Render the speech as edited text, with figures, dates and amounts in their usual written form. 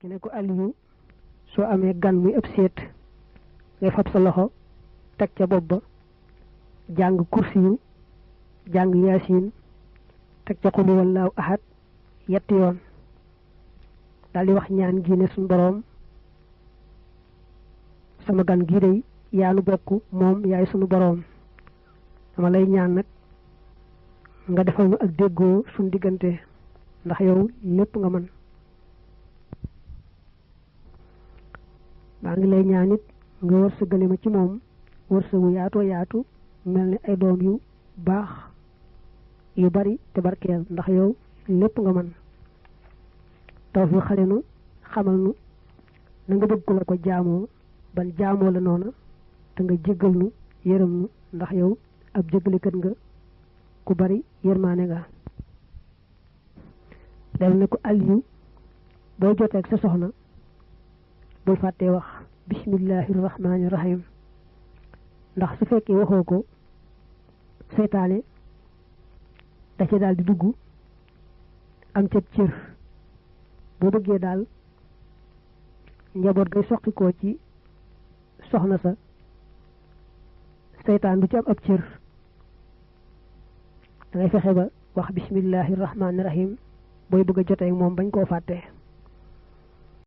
ki ne ko Aliyu soo amee gan muy ëpp seet ngay fab sa loxo teg ca bopp ba jàng kursi yu jàng yaasin teg ca xul wallaahu ahad yetti yoon daal di wax ñaan gi ne suñ boroom sama gan gii day yaa nu bokk moom yaay sunu boroom dama lay ñaan nag nga defal nu ak déggoo suñ diggante ndax yow lépp nga mën maa ngi lay ñaan it nga wërsëgale ma ci moom wërsëgu yaatoo yaatu mel ni ay doom yu baax yu bari te barkeel ndax yow lépp nga mën taw fi xale nu xamal nu na nga bëgg la ko jaamoo ban jaamoo la noona te nga jéggal nu yërëm nu ndax yow ab jéggalikat nga ku bari yërmaane nga del ne ko Aliyu boo jotee ak sa soxna bul fàttee wax bismillahi rahmaani rahim ndax su fekkee waxoo ko seytaane da ci daal di dugg am ca cër boo bëggee daal njaboot gay soqikoo ci soxna sa seytaan du ci am ab cër da ngay fexe ba wax bismillahi rahmaani rahim booy bëgg a jotee moom bañ koo fàttee